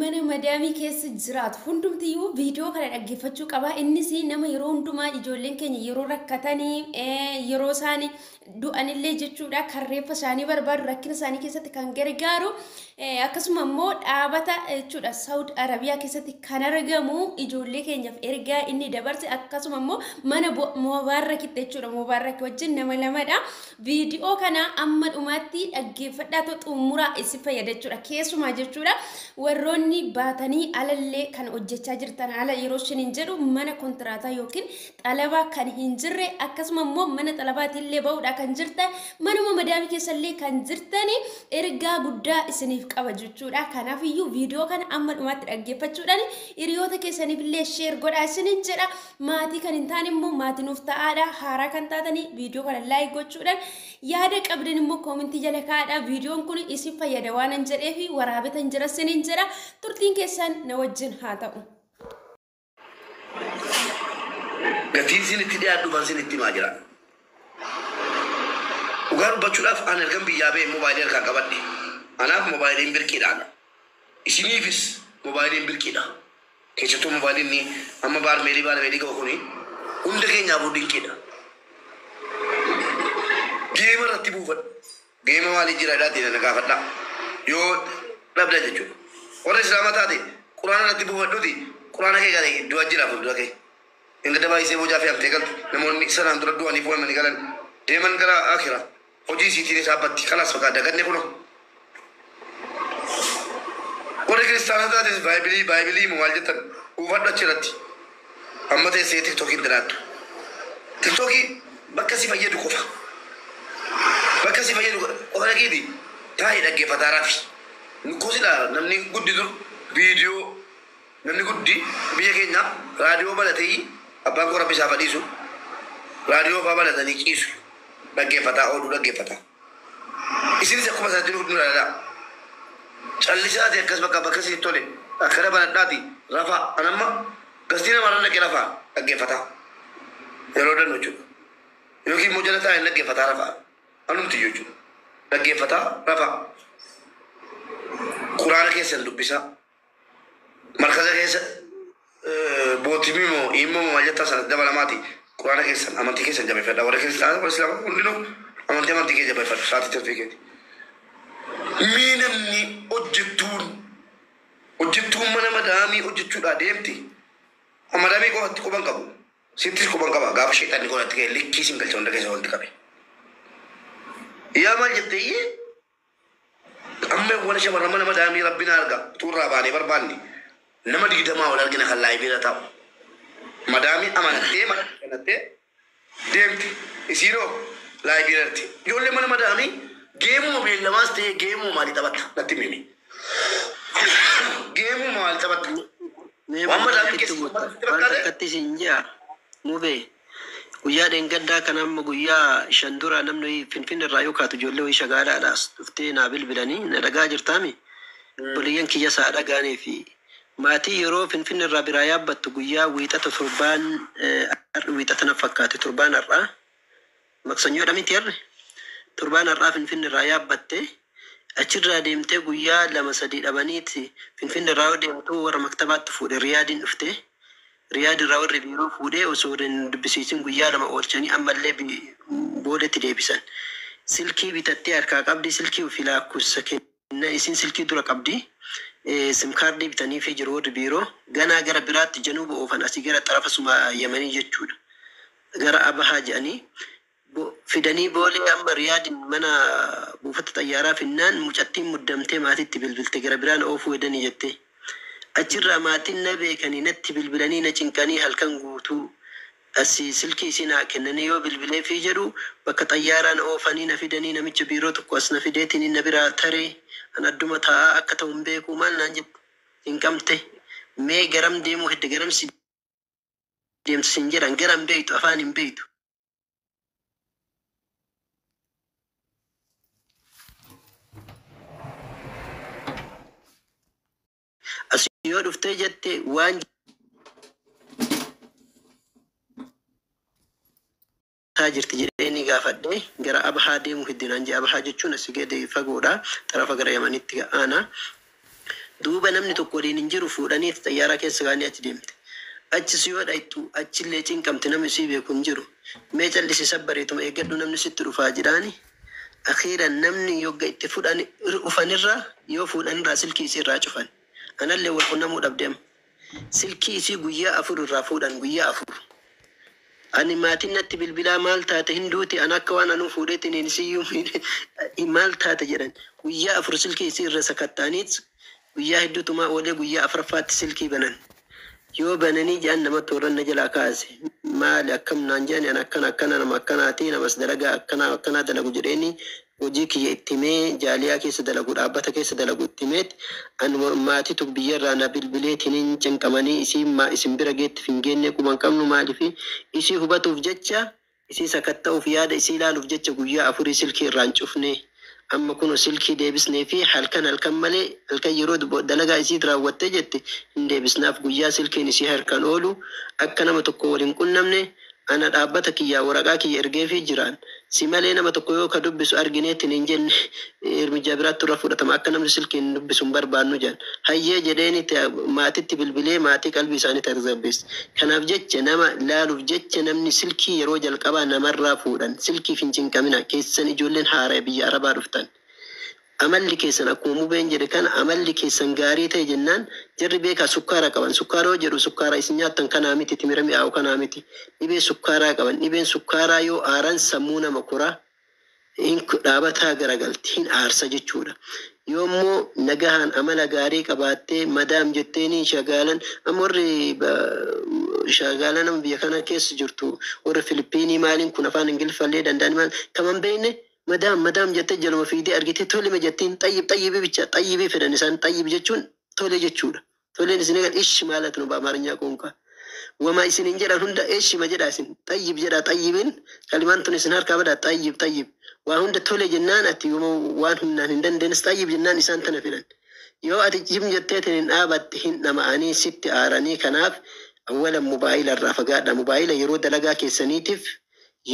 Mana madaamii keessa jiraatu hundumtiyyuu viidiyoo kana dhaggeeffachuu qaba. Innis nama yeroo hundumaa ijoolleen keenya yeroo rakkatanii, yeroo isaan du'anillee jechuudha, kan reeffa isaanii barbaadu, rakkina isaanii keessatti kan gargaaru, akkasuma immoo dhaabata jechuudha Saawud Arabiyaa keessatti kan argamu ijoollee keenyaaf ergaa inni dabarse, akkasuma immoo mana Mubaarakitti jechuudha, Mubaarak wajjin nama lamadha. Viidiyoo kana amma dhumaatti dhaggeeffadhaa, xumuraa isin fayyada jechuudha. Keessumaa jechuudha warroonni baatanii alallee kan hojjechaa jirtan, ala yeroo isiniin jedhu mana kontiraataa yookiin xalabaa kan hin jirre, akkasuma immoo mana xalabaatillee bahuudha kan jirtan, manuma madaamii keessallee kan jirtan, ergaa guddaa isiniif qaba jechuudha. Kanaafiyyuu viidiyoo kana amma dhumaatti dhaggeeffachuudhaan hiriyoota keessaniif illee share godhaa isiniin jedha. Maatii kan hin taane immoo maatii nuuf ta'aadha. Haaraa kan taatanii viidiyoo kana like gochuudhaan yaada qabdan immoo koomentii jala kaa'aadha. Viidiyoon kun isin fayyada waan hin jedheef waraabetan jira isiniin jedha. Turtiin keessan na wajjin haa ta'u. Gatiin isinitti dhiyaadhu ban isinitti himaa jira. Dhugaa dubbachuudhaaf an ergan biyyaa ba'e moobaayilii harkaan qabadhe. Anaaf moobaayiliin birqiidha. Isiniifis moobaayiliin birqiidha. Keessattuu moobaayiliin amma baarmeelii baarmeelii qabu kuni hunda keenyaafuu dinqiidha. Geema irratti buufadhu. Geema maalii jira jedhaatii na gaafadhaa. Yoo dhabda jechuudha. Warra Islaamaa taate Quraana irratti buufadhuuti Quraana kee gara du'a jira fuuldura kee. Inni dabaayisee boojaa fe'amtee galti. Namoonni sanaan dura du'anii fuudhamanii galan deeman gara akira. Hojii isiitiin isaabbatti. Kalaas bakka daganne kunoo. Warri kiristaanaa taates baaybilii baaybilii moo maal jettan buufadhu achirratti. Amma teessee TikTokiin diraattu. TikTokii bakka si fayyadu qofa. Bakka si fayyadu qofa dhageeti taa'ee dhaggeeffataa rafi. Nukkuusidha namni guddi dur viidiyoo, namni guddi biyya keenya raadiyoo balatee, abbaan koo rabbi isaa fadhiisu, raadiyoo fa'aa balatanii ciisu, dhaggeeffataa ooluu dhaggeeffataa. Isinis akkuma sanatti nu ilaalaa. Callisaati akkas bakka bakka sitti tole akkana banadhaati rafaa. Anamma gastii namarra dhaqee rafaa dhaggeeffataa. Yeroo dannu jechuudha. Yookiin immoo jala taa'ee dhaggeeffataa rafaa. Anumti jechuudha. Dhaggeeffataa rafaa. Quraana keessan dubbisaa. Markaza keessa bootimii moo immoo maal jettan sana dabalamaati. Quraana keessan, amantii keessan jabeeffadha. Warra kiristaanaa, warra islaamaa hundinuu amantii amantii kee jabeeffadhu sa'aatii tirfii keeti. Mee namni hojjettuun mana madaamii hojjechuudhaa deemti. Madaamii qofatti quban qabu. Sittis quban qaba, gaafa sheexanni godhatti ka'e likkii sin galcha hunda keessa walitti qabe. Yaa maal jettee amma wala shamarran mana madaamii rabbiin arga tuurraa baanee barbaanne nama 20 ol argina kan laayivii irra taa'u. Madaamii amanattee mana kanattee deemti. Isiinoo laayivii irratti. Ijoollee mana madaamii geemuma beellamaas ta'ee geemuma maalii taphatta natti himi. Geemuma maalii taphatta? Mee Waan madaamii takkatti keessa guutta. sitti Waan fakkaate? takkatti siin jea. Mubee. Guyyaa dheengaddaa kan amma guyyaa 5 dura namni Finfinne irraa yoo kaatu ijoollee wayii shagaalaadhaas dhuftee naa bilbilanii, na dhagaa jirtaami. Obboleeyyan kiyya isaa dhagaanii fi maatii yeroo Finfinne irraa biraa yaabbattu guyyaa wiixata, torbaan wiixata na fakkaate, torbaan har'aa maqsanyoodha miti, har'i torbaan har'aa Finfinne irraa yaabbatte, achirraa deemtee guyyaa 2 3 dhabaniiti Finfinne irraa yoo deemtu warra maktabaatti fuudhe, Riyaadiin dhufte. Riyaad irraa warri biiroo fuudhee osoo hin dubbisiisin guyyaa 2 oolchanii ammallee boodatti deebisan. Silkii bitattee harkaa qabdi, silkii ofii lakkoofsa kenna, isin silkii dura qabdi. Simkaardii bitaniifii jiru warri biiroo. Ganaa gara biraatti januuba oofan, asii gara xarafa suma Yamanii jechuudha. Gara Abahaa jedhanii fidanii boolee amma Riyaadin mana buufata xayyaaraa finnaan mucattiin muddamtee maatiitti bilbilte, gara biraan oofuu hedanii jettee. Achirraa maatiin na beekanii natti bilbilanii na cinqanii halkan guutuu asii silkii isii naa kennanii yoo bilbileefii jedhu bakka xayyaaraan oofanii na fidanii namicha biiroo tokko as na fideetiin na biraa taree an adduma taa'aa akka ta'u hin beeku maal naan jette, cinqamte. Mee garam deemuu hedde, garam si deemtu sin jedhan, garam beektu, afaan hin beektu. As yoo dhuftee jette waan taa jirti jedhee ni gaafadhe, gara Abahaa deemuu heddinaan jee. Abahaa jechuun asii gadi fagoodha, xarafa gara Yamanitti aana. Duuba namni tokko waliin hin jiru, fuudhanii xayyaara keessa kaanii achi deemte. Achis yoo dhayxu achillee cinqamte, namni sii beeku hin jiru. Mee callisi sabbareetuma eeggadhu, namni sitti dhufaa jedhaani. Akhiiran namni yogga itti fudhan ufanirraa yoo fuudhanirraa silkii isii irraa cufan. Anallee wal qunnamuu dhabdeem. Silkii isii guyyaa 4 irraa fuudhan, guyyaa 4. Ani maatiin natti bilbilaa, maal taate, hin duuti, an akka waan anuu fuudheetiin isiyyuu maal taate jedhan. Guyyaa 4 silkii isii irra sakatta'aniit guyyaa hedduutumaa oolee guyyaa afuraffaatti silkii banan. Yoo bananii jedhan nama tooranna jalaa kaase. Maali, akkam naan jedhani, an akkana akkana, nama akkanaati, namas dalagaa akkana akkanaa dalagu jedheeni hojii kiyya itti himee, jaaliyaa keessa dalagu, dhaabbata keessa dalagu itti himeet, an maatitu biyyarraa na bilbileetiniin cinqamanii isii isin bira geetti hin geenne quban qabnu, maalifi isii hubatuuf jecha, isii sakatta'uuf, yaada isii ilaaluuf jecha guyyaa 4 silkii irraan cufne. Amma kun silkii deebisnee fi halkan halkan malee, halkan yeroo dalagaa isii raawwattee jette hin deebisnaaf. Guyyaa silkiin isii harkaan oolu akka nama tokko waliin qunnamne ana dhaabbata kiyyaa waraqaa kiyya ergeefii jiraan. Si malee nama tokko yoo ka dubbisu argineetiin hin jenne irmijaa biraatti irra fudhatama, akka namni silkiin dubbisu hin barbaannu jedhan. Hayyee jedheeni maatitti bilbilee maatii qalbii isaanii tasgabbeesse. Kanaaf jecha nama laaluuf jecha namni silkii yeroo jalqabaa namarraa fuudhan. Silkiif hin cinqamina keessan, ijoolleen haaraa biyya arabaa dhuftan. Amalli keessan akkuma Mubeen jedhe kana, amalli keessan gaarii ta'e jennaan jarri beekaa sukkaara qaban. Sukkaara yoo jedhu sukkaara isin nyaattan kanaa miti, timira mi'aawu kanaa miti. Dhibee sukkaaraa qaban. Dhibeen sukkaaraa yoo aaran sammuu nama koraa hin dhaabataa garagalti, hin aarsa jechuudha. Yoommoo nagahaan amala gaarii qabaattee madaam jetteeni shagaalan, amma warri shagaala nama biyya kana keessa jirtu, warri Filipiinii maaliin kun afaan Ingiliffallee danda'an maal kaman beekne, madaam madaam jettee jaluma fiidee argitee tolema jetteen, xayyib xayyibii bicha xayyibii fedhan isaan. Xayyib jechuun tole jechuudha. Toleen isin eegal ishi maalat nu በአማርኛ ቋንቋ wama isinin jedhan hunda eshima jedha, isin xayyib jedha. Xayyibiin kalimaan tun isin harkaa badaa. Xayyib xayyib waa hunda tole jennaan, ati yooma waan humnaan hin dandeenyes xayyib jennaan isaan tana fedhan. Yoo ati jim jetteetiin hin dhaabatte hin dhama'anii sitti aaranii. Kanaaf awwalan mobaayila irraa fagaadha. Mobaayila yeroo dalagaa keessaniitiif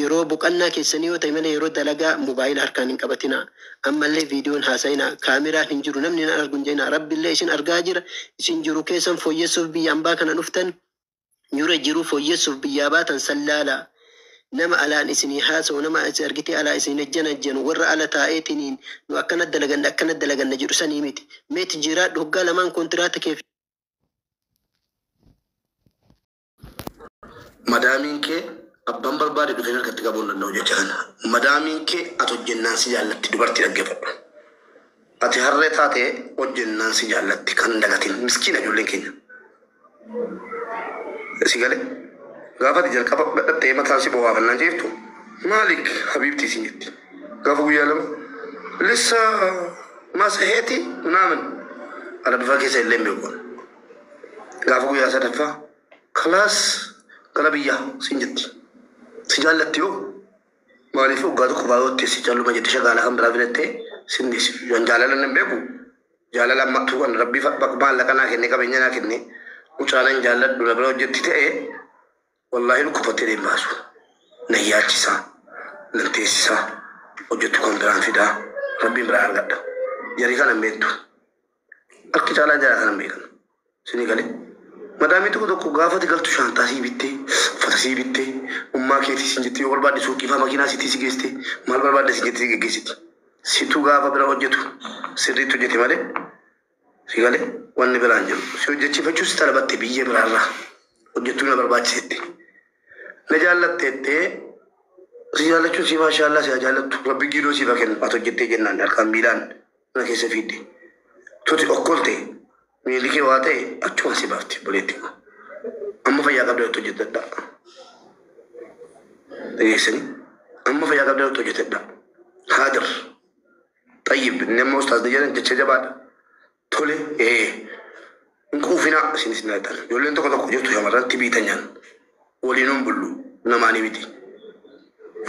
yeroo boqannaa keessanii yoo ta'e malee yeroo dalagaa mobaayila harkaan hin qabatinaa. Ammallee viidiyoon haasa'inaa. Kaameraan hin jiru, namni hin argu hin jedhinaa. Rabbillee isin argaa jira. Isin jiru keessan fooyyessuuf biyya ambaa kana dhuftan, nyura jiru fooyyessuuf biyyaa baatan sallaalaa. Nama alaan isinii haasa'u, nama isin argitee alaa isin ejjan ejjanu, warra ala taa'eetiniin nu akkana dalaganna akkana dalaganna jedhu sanii miti. Meeti jiraadhu hoggaa lamaan kontiraata kee. Madaamiin kee abbaan barbaade dhufee harkatti qabuu hin danda'u jecha kana. Madaamiin kee ati hojjennaan si jaallatti, dubartii dhaggeeffadhu. Ati harree taatee hojjennaan si jaallatti kan dagatin, miskiina ijoolleen keenya. Si galee gaafa ati jalqaba gadhattee mataan si bohaafannaan jeeftu, maalik habiibtii siin jetti. Gaafa guyyaa 2 lissa masaheeti naamin ala bifa keessa illee hin beeku. Gaafa guyyaa sadaffaa kalaas gara biyyaa siin jetti. Si jaallatti yoo maaliif waggaa tokko baay'ootti si calluma jette shagaalaa kan biraa filattee sin dhiisi. Yoon jaalala hin beeku, jaalala ammattuu kan rabbii maallaqa naa kenne, qabeenya naa kenne, mucaanan jaalladhu na bira hojjetti ta'e, wallaahi dhukkubattee deembaasu. Na yaachisaa, nan teessisaa, hojjettu kan biraan fidaa, rabbiin biraa argadha. Jarii kana hin beektu. Harki caalaa jaraa kana hin beekan. Sinii galee. Madaamii tokko tokko gaafa ati galtu shaantaa sii bittee, uffata sii bittee, ummaa keetii siin jettee, yoo barbaadde suuqii faa makiinaa siitii si geessite, maal barbaadde siin jettee si geggeessiti. Situ gaafa bira hojjetu sirriitti hojjete malee, si galee, wanni biraan jiru. Si hojjechiifachuu si talabatte biyya biraarraa hojjettuu na barbaachisetti. Na jaallatteettee si jaallachuun si maashaallaa si haa jaallattu, rabbi giidoo siif haa kennu, ati hojjettee jennaan harkaan miilaan mana keessa fiidde. Tuti okkolte miilli kee waa ta'e achuma si baafti boleetti. Amma fayyaa qabda hojjetadha. Dhageessanii, amma fayyaa qabda hojjetadha. Haadir. Xayyib inni amma ustaas jedhan jecha jabaadha. Tole ee hin quufinaa isin isin nyaatan. Ijoolleen tokko tokko jirtu shamarran tibiitan nyaan. Waliin hin bullu namaanii miti.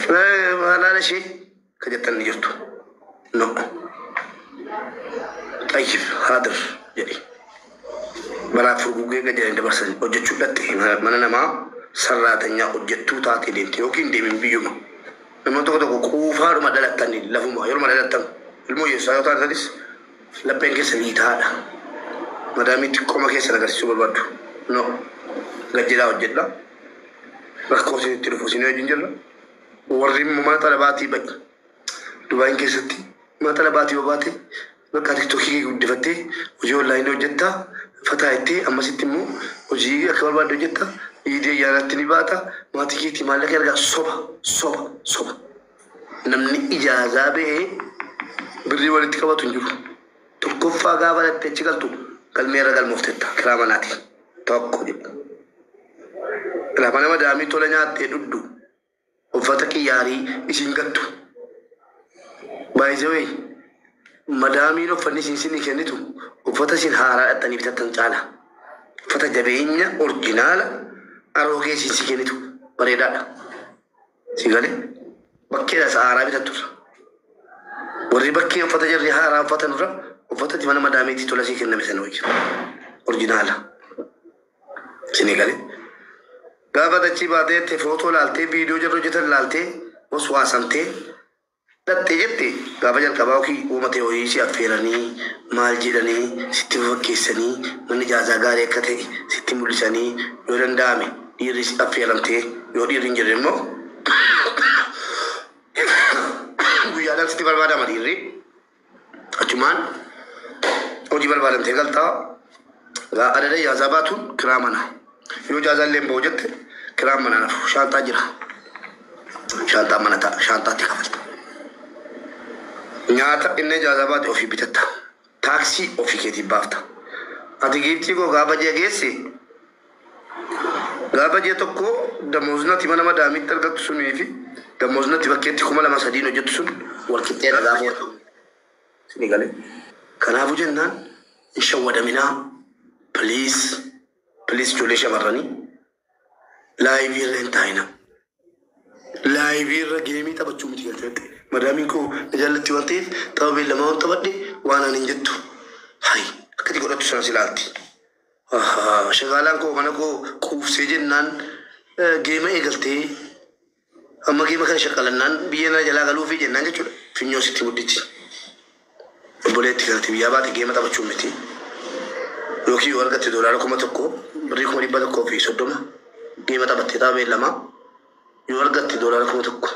Laala ishee ka jettan ni jirtu. No. Xayyib haadir jedhi. Balaa furguggee gad jedhanii dabarsan hojjechuu dhatte mana namaa sarraatanyaa hojjettuu taatee deemte yookiin deemin biyyuma. Nama tokko tokko quufaadhuma dhalattanii lafuma yeruma dhalattan ilmoo hiyyeessaa yoo taatanis lapheen keessa liitaadha. Madaamiitti qoma keessan agarsiisuu barbaaddu. No. Gajjilaa hojjedha. Rakkoo isinitti dhufu isin wajjin jirra. Warri immoo mana xalabaatii ba'i. Dubaayin keessatti mana xalabaatii yoo baate bakka tiktookii kee guddifattee hojii onlaayinii hojjettaa. Fataa jettee ammasitti immoo hojii akka barbaadde hojjetta. Iidii ayyaanaatti ni baata. Maatii keetii maallaqa ergaa soba soba soba. Namni ijaazaa ba'ee birrii walitti qabatu hin jiru. Tokkoffaa gaafa dhattee achi galtu galmee irra galmooftetta kiraa manaati. Tokko jedha. Lafa nama daamii tola nyaattee dhudhu uffata qiyyaarii isin gattu. Baay'isawee madaamiin uffanni isin isinii kennitu uffata isin haaraa dhattanii bitattan caala. Uffata jabeenya orjinaala aroogee isin si kennitu bareedaadha. Si galee bakkeedha isa haaraa bitatturra. Warri bakkee uffata jarri haaraa uffatanirra uffata mana madaamiitti tola sii kenname sana wayya. Orjinaala. Isinii galee. Gaafa dachii baatee footoo laaltee viidiyoo jarri hojjetan laaltee waswaasamtee dhattee jette gaafa jalqabaa yookiin uumatee wayii si affeeranii maal jedhanii sitti fakkeessanii manni ijaazaa gaarii akka ta'e sitti mul'isanii yoo danda'ame dhiirri si affeeramtee yoo dhiirri hin jirre immoo guyyaadhaan sitti barbaadama dhiirri achumaan hojii barbaadamtee galtaa adada ijaazaa baatuun kiraa mana yoo ijaazaa illee hin ba'u jette kiraan mana nafu shaantaa jira shaantaa mana ta'a shaantaatti kafalta. Nyaata inni ijaazaa baate ofii bitatta. Taaksii ofii keetiin baafta. Ati giiftii koo gaafa ji'a geesse gaafa ji'a tokko damoosnati mana madaamiitti argattu sunii fi damoosnati bakkeetti 2,300 hojjettu sun wal qixxeedha gaafa wal. Isinii galee. Kanaafuu jennaan hin shawwadaminaa. Please please ijoollee shamarranii laayivii irra hin taa'ina. Laayivii irra geemii taphachuu miti galteetti. Madaamiin koo na jaallatti waan ta'eef tapha beellamaa waan taphadhe waan ani hin jettu. Hayi akkati godhattu sana si ilaalti. Shagaalaan koo mana koo quufsee jennaan geema eegaltee amma geema kana shaqqalannaan biyya na jalaa galuufi jennaan jechuudha. Finyoo sitti muddichi. Obboleetti kanatti biyyaa baate geema taphachuu miti. Yookiin yoo argatte $1,000 birrii 130,000 geema taphattee tapha beellamaa yoo argatte $1,000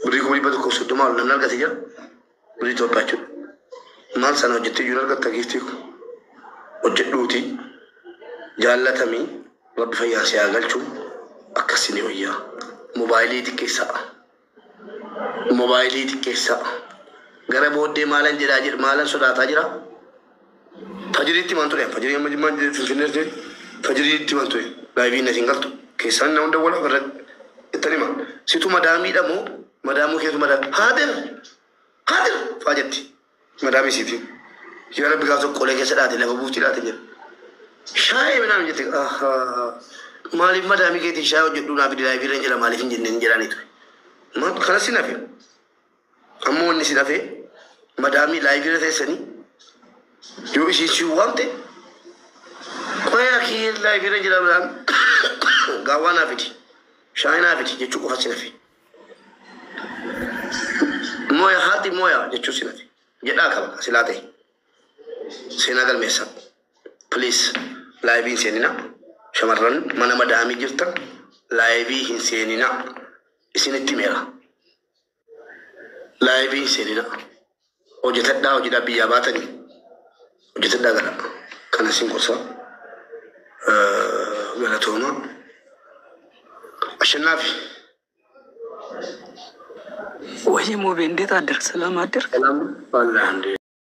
birrii 130,000 ol namni argate jira birrii Itoophiyaa jechuudha. Maal sana hojjettee iyyuu argatta giiftii koo hojjedhuuti jaallatamii rabbi fayyaa si haa galchu akkasii ni wayyaa. Moobaayilii xiqqeessaa. Moobaayilii xiqqeessaa. Gara booddee maalan jedhaa jira maalan sodaataa jira. Fajiriitti maan ture fajirii amma jimmaan finfinnee jire fajiriitti maan ture laayiviin isin galtu keessaan nama dawwala irra ittan hima situ madaamiidha moo madaamuu keetu madaam haadir haadir faa jetti madaamii siiti yaa rabbi gaafa tokko qolee keessa dhaate lafa buufti dhaate jira shaayee minaan jette maaliif madaamii keetiin shaayee hojjedhuu naaf fidi laayivii irra hin jira maaliif hin jenneen jedhaanii ture maal kanas sin hafe ammoo inni sin hafe madaamii laayivii irra teessanii yoo isiin si waamte qoyaa akii laayivii irra jira biraan gaawwaa naa fidi shaayii naa fidi jechuu qofa sin hafe mooya haati mooya jechuu sin hafe jedhaa qaba silaa ta'e seenaa galmeessa please laayivii hin seenina shamarran mana madaamii jirtan laayivii hin seenina isinitti meera laayivii hin seenina hojjetadhaa hojiidhaa biyyaa baatanii hojjetadhaa gala kana sin gorsa galatooma Ashannaafi ወይ ሙቤ እንዴት አደርክ? ሰላም አደርክ? ሰላም አለህ እንዴ?